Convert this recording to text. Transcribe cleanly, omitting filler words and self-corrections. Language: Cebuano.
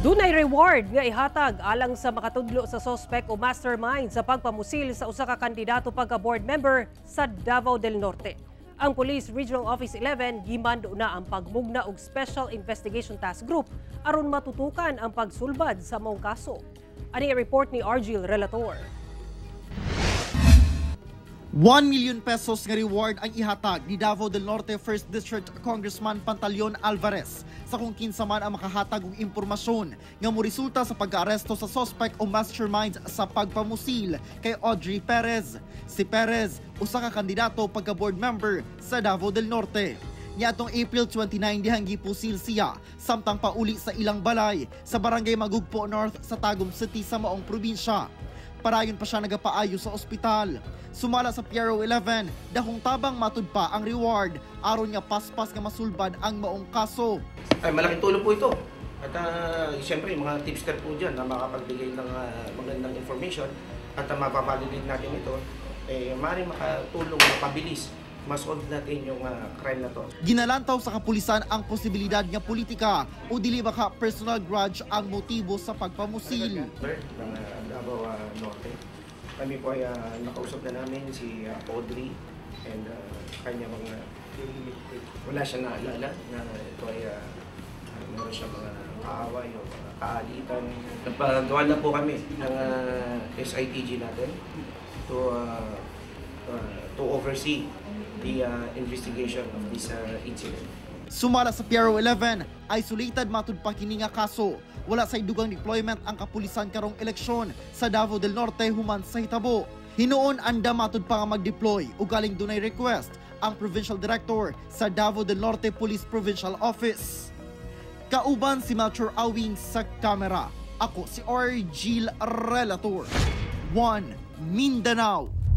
Dunay reward nga ihatag alang sa makatudlo sa suspect o mastermind sa pagpamusil sa usa ka kandidato pagka board member sa Davao del Norte. Ang Police Regional Office 11 gimando na ang pagmugna og Special Investigation Task Group aron matutukan ang pagsulbad sa maong kaso. Ani report ni Argil Relator. 1 million pesos nga reward ang ihatag ni Davao del Norte 1st District Congressman Pantaleon Alvarez sa kung kinsa man ang makahatag og impormasyon nga moresulta sa pag-aresto sa suspect o mastermind sa pagpamusil kay Audrey Perez. Si Perez, usa ka kandidato pagka board member sa Davao del Norte. Niadtong April 29 dihang gipusil siya samtang pauli sa ilang balay sa Barangay Magugpo North sa Tagum City sa maong probinsya. Parayon pa siya nagapaayo sa ospital. Sumala sa PRO 11, dakong tabang matud pa ang reward aron nga paspas nga masulbad ang maong kaso. Ay, malaking tulong po ito. At siyempre, yung mga tipster po dyan na makapagbigay ng magandang information at mapavalidate natin ito, eh, maaaring makatulong, mapabilis, masolve natin yung crime na to. Ginalantaw sa kapulisan ang posibilidad nga politika o dili baka personal grudge ang motibo sa pagpamusil. Sir, ng Davao Norte. Kami po ay nakausap na namin si Audrey and kanya mga wala siya naalala na ito ay meron siya mga kaaway o mga kaalitan. Nagpagawa na po kami ng SITG natin to oversee the investigation of this incident. Sumala sa PRO 11, isolated matud pa kini nga kaso. Wala say dugang deployment ang kapulisan karong eleksyon sa Davao del Norte human sa hitabo. Hinuon anda matud pa nga mag-deploy ug galing dunay request ang Provincial Director sa Davao del Norte Police Provincial Office. Kauban si Melchor Awing sa kamera. Ako si Argil Relator. 1 Mindanao.